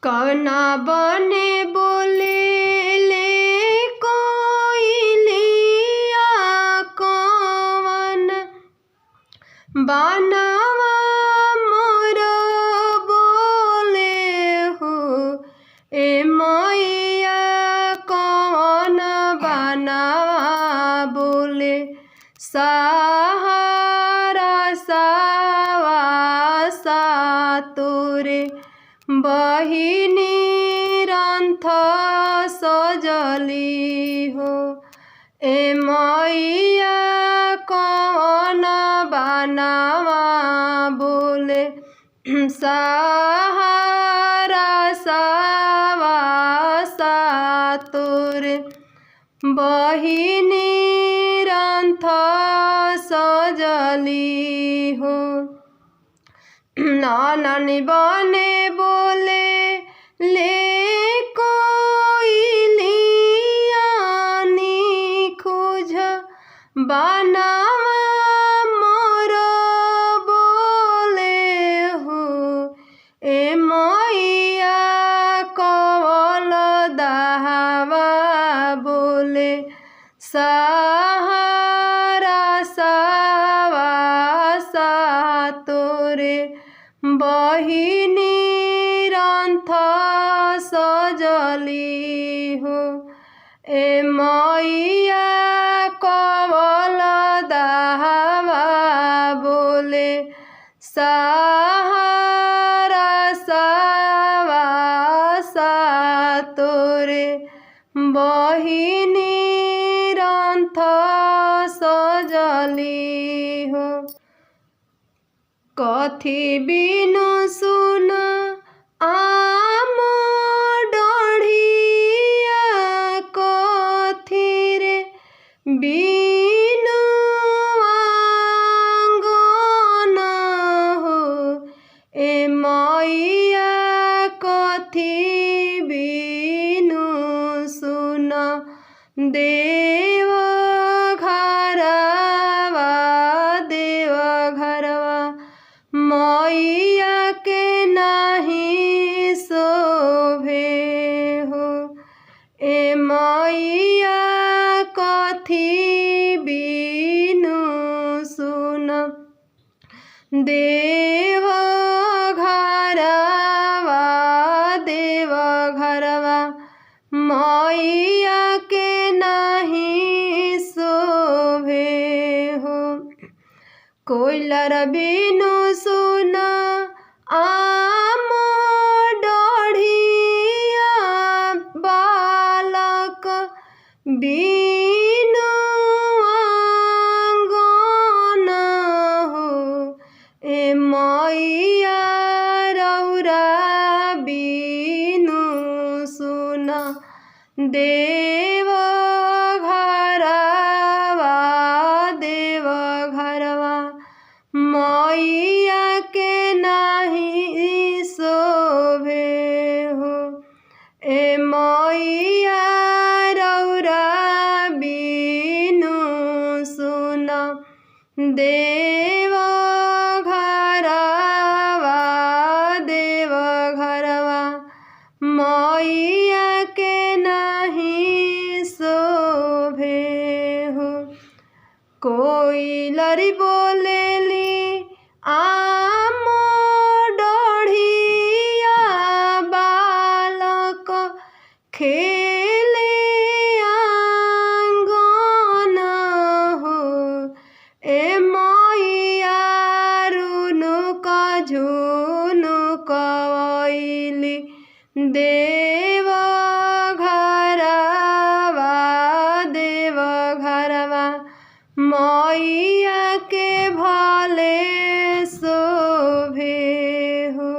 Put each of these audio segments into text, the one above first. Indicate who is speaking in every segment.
Speaker 1: कवना बने बोले ले कोइलिया कवन बनवा मोर बोले हो। ए मैया कवन बनवा बोले सहारा सावा सा तोरे बहिनी रंथ सजली हो। ए मैया कवन बनवा बोले सहारा सावा सा तोरे बहिनी रंथ सजली हो। नानन बने बोले ले कोइलिया खोज बनवा मोर बोले हो। ए मैया कवल दहवा बोले सहारा सावा सा तोरे बहिनी रंथ सजली हो। ए मैया कवल दहवा बोले सहारा सावा सा तोरे बहिनी रंथ सजली हो। कथी बिनु सुन आम डढ़िया कथी रे बिनु आंगन हो। ए मैया कथी बिनु सुन देव घरवा देव घरवा मैया के नाही शोभे हो। ए मैया कथी बिनु सुन देव घरवा देव घरवा मैया के नाही शोभे हो। कोइलर बिनु सुन आम डढ़िया बालक बिनु आंगन हो। ए मैया रौरा बिनु सुन देव घरवा देव घरवा मैया के नाही शोभे हो। ए मैया रौरा बिनु सुन देव घरवा देव घरवा मैया के नाही शोभे हो। कोइलर बोलेली आम डढ़िया बालक खेले आंगन हो। ए मैया रुनुक झुनुक अइली देव घरवा देव घरवा मैया के भले शोभे हो।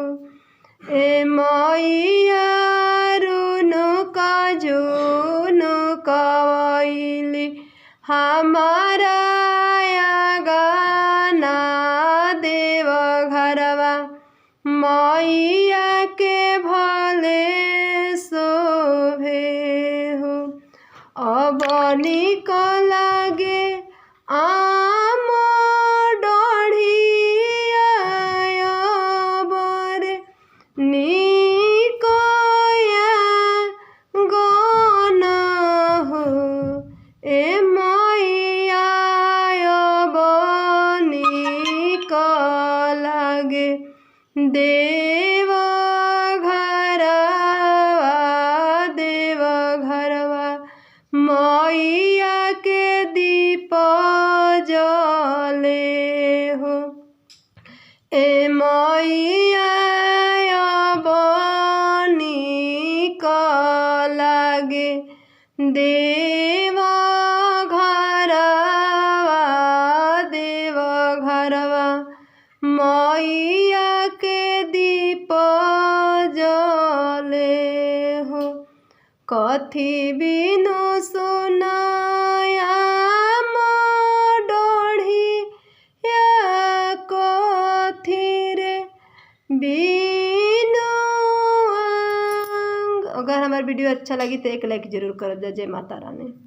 Speaker 1: ए मैया रुनुक झुनुक अइली हमारा गाना देव घरवा मैया के भले शोभे हो। अब निक लागे आम डढ़िया अबर निक देव घरवा, देव घरवा मैया के दीप जले हो। कथी बिनु सुनाया डोढ़ी कथी रे बिनु। अगर हमार वीडियो अच्छा लगी तो एक लाइक जरूर कर। जय माता रानी।